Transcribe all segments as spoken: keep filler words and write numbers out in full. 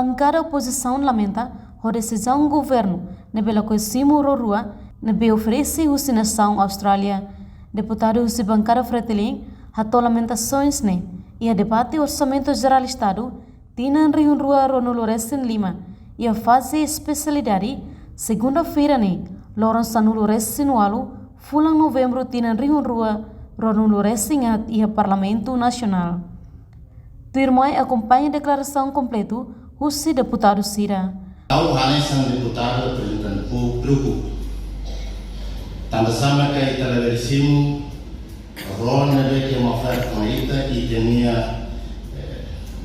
Bankada opozisaun lamenta ho desizaun governu ne'ebé lakohi simu ró rua ne'ebé oferese husi nasaun Austrália. Deputadu husi bankada Fretilin hato'o lamentasaun ne'e iha debate Orsamentu Jerál Estadu tinan rihun rua ruanulu resin lima iha faze espesialidade, segunda-feira ne'e, loron sanulu resin ualu, fulan Novembru tinan rihun rua ruanulu resin haat iha Parlamentu Nasionál. Tuirmai akompaña deklarasaun kompletu husi deputadu sira. Ha'u hanesan deputadu reprezentante povu preokupa. Tanba sá mak ita labele simu ró ne'ebé ke ema oferta mai ita, ita-nia, eh,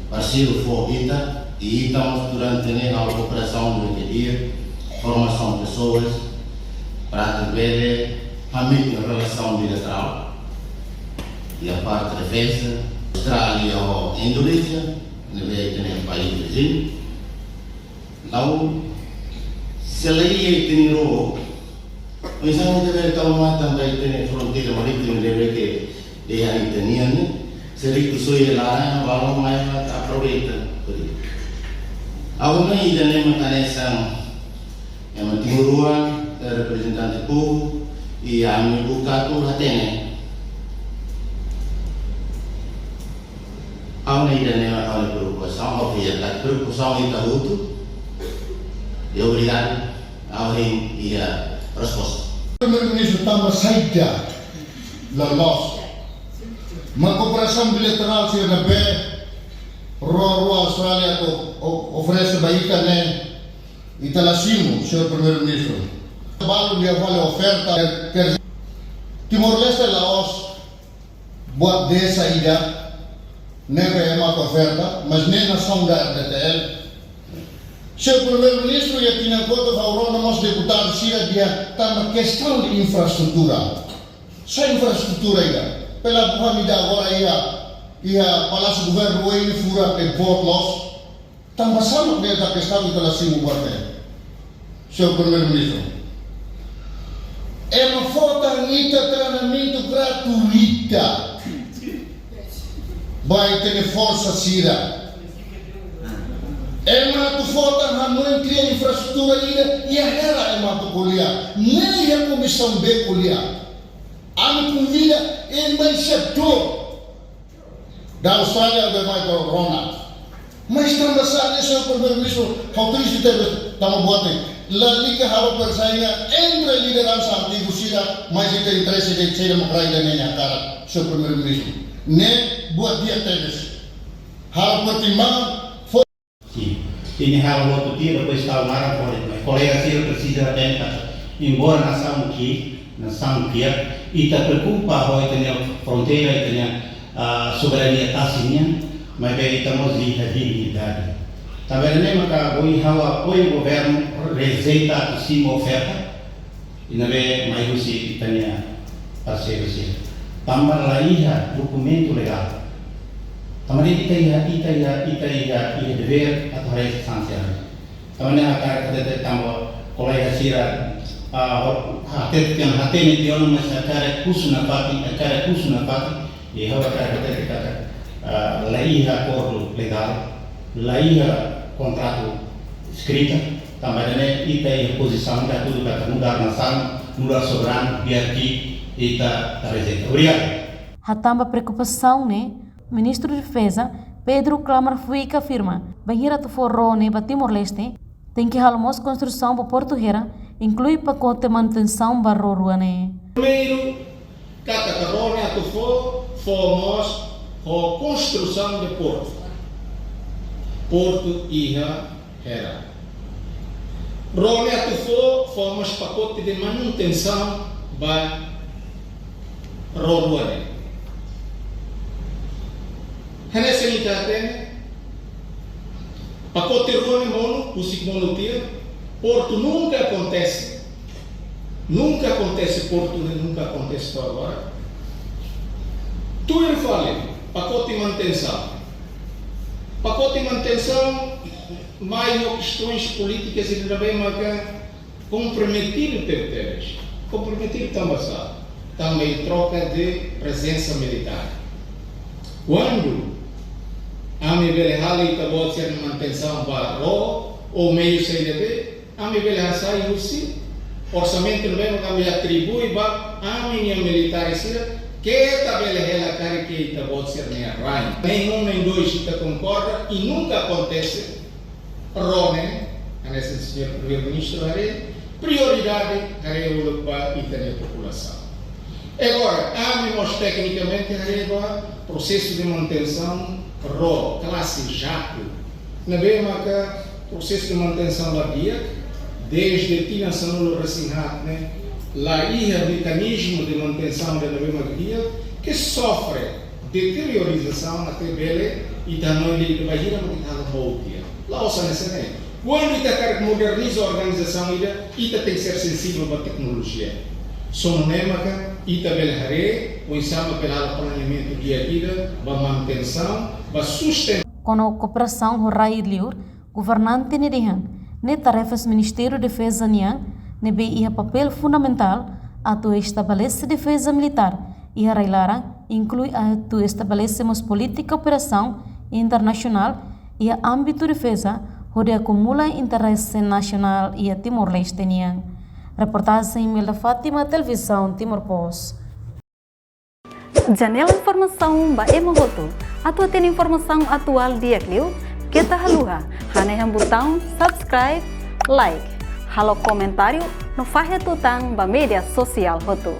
parseiru fó ita, i ita mós durante ne'e halo kooperasaun durante dia, formasaun pesoas, para atu bele hametin relasaun bilaterál. Iha parte defeza, Austrália ho Indonézia, ne'ebé ita-nia país viziñu. Entaun, se la iha ita-nia ró, oinsá ita bele tau matan ba ita-nia fronteira marítima ne'ebé ke iha ita-nian ne'e, se riku soe laran, balun mai la aproveita. Ha'u hanoin ida-ne'e mak hanesan ema timoroan, eh, reprezentante povu, i ami buka atu hatene. Ha'u hanoin ida-ne'e mak ha'u-nia preokupasaun, ha'u fiar katak preokupasaun ita hotu. I obrigadu, ha'u hein iha resposta. Primeiru-Ministru, tanba saida la loos mak kooperasaun bilaterál sira ne'ebé ró rua Austrália atu o-, oferese ba ita ne'e, ita la simu, señór Primeiru-Ministru? Balu nia fali oferta, ker, ker, Timor-Leste la'ós buat desa ida ne'ebé ema atu oferta, mas ne'e nasaun da R D T L. Señór Primeiru-Ministru, iha tinan kotuk ha'u rona mós deputadu sira dehan tanba kestaun de infraestrutura. Sá infraestrutura ida? Pela buhan ida agora iha, iha Palásiu Governu rua ne'e furak de'it, boot loos. Tanba sá mak ne'e ita kestaun ita la simu buat ne'e, señór Primeiru-Ministru? Ema fó tan ita treinamentu gratuita ba ita-nia forsa sira. Ema atu fó tan hanoin kria infraestrutura ida, iha Hera ema atu ko'alia. Ne'e iha Komisaun B ko'alia. Ami konvida embaixadór da Austrália atu mai rona. Mas tanba sá ne'e, señór Primeiru-Ministru, ha'u triste tebes tanba buat ne'e. Lalika halo persaingan entre lideransa antigu sira, mas ita interese de'it sei demokrasia ne'e nia hakarak, señór Primeiru-Ministru. Ne'e buat di'ak tebes. Halo pertimbangan, fó. Sin. Ita halo lotu tiha, depois tau naran fó de'it mai. Kolega sira presiza hatene katak, embora nasaun ki'ik, nasaun kiak, ita preokupa ho ita-nia fronteira, ita-nia, ah, soberania tasi nian, maibé ita mós iha dignidade. Tanba ne'e maka ohin ha'u apoia governu rejeita atu simu oferta, i ne'ebé mai husi ita-nia parseiru sira. Tanba la iha dokumentu legál. Tanba ne'e ita iha, ita iha, ita iha, iha devér atu haree sansaun. Tanba ne'e hakarak hatete tanba kolega sira, ah, ho-, hatete tiha ona, hatene tiha ona, mas hakarak husu nafatin, hakarak husu nafatin, i ha'u hakarak hatete katak, ah, la iha akordu legál, la iha kontratu eskrita, tanba ne'e ita iha pozisaun ita hatudu katak nu'udar nasaun, nu'udar soberanu, biar ki'ik ita rejeita. Obrigadu. Hatán ba preokupasaun ne'e, Ministru Defeza, Pedro Klamar Fuika afirma, bainhira atu fó ró ne'e ba Timor-Leste, tenke halo mós konstrusaun ba Portu Hera, inklui pakote manutensaun ba ró rua ne'e. Primeiru, katak ró ne'e atu fó, fó mós ho konstrusaun de portu. Portu iha Hera. Ró ne'e atu fó, fó mós pakote de manutensaun ba ró rua ne'e. Hanesan ita hatene, pakote rua ne'e monu, husik monu tiha, portu nunka akontese. Nunka akontese portu ne'e, nunka akontese to'o agora. Tuir fali, pakote manutensaun. Pakote manutensaun, mai ho kestaun polítika, se também maka komprometidu tebetebes. Komprometidu tanba sá? Tanba troka de prezensa militár. Kuandu Ami bele halo ita-boot sira-nia manutensaun ba ró, ou meiu saida de'it, ami bele hasai husi orsamentu ne'ebé mak ami atribui ba ami-nia militares sira, keta bele hela karik ita-boot sira-nia rain. Nein um, nein dois ita konkorda, i nunka akontese. Ró ne'e, hanesan señór Primeiru-Ministru haree, prioridade haree uluk ba ita-nia populasaun. Agora, ami mós teknikamente haree ba prosesu de manutensaun ró, klase jaku. Ne'ebé maka prosesu de manutensaun la di'ak, dezde tinan sanulu-resin-haat ne'e, la iha mekanizmu de manutensaun ida ne'ebé mak di'ak, ke sofre deteriorizasaun até bele ita hanoin de'it bainhira mak ita halo boot tiha. La'ós hanesan ne'e. Kuandu ita hakarak moderniza organizasaun ida, ita tenke ser sensivel ba teknolojia. Só nune'e maka ita bele haree oinsá mak bele halo planeamentu di'ak ida ba manutensaun, ba sustentasaun. Kona-ba kooperasaun ho rai liur, governante ne'e dehan, ne'e tarefas Ministériu Defeza nian, ne'ebé iha papél fundamentál atu estabelese defeza militár iha rai-laran, inklui atu estabelese mós polítika operasaun internasionál iha ámbitu defeza, hodi akumula interese nasionál iha Timor-Leste nian. Reportajen Imelda Fátima, Televizaun Timor Post. Janela informasaun ba ema hotu. Atu hatene informasaun atuál di'ak liu, keta haluha hanehan butaun subscribe, like, halo komentáriu no fahe tutan ba média sosiál hotu.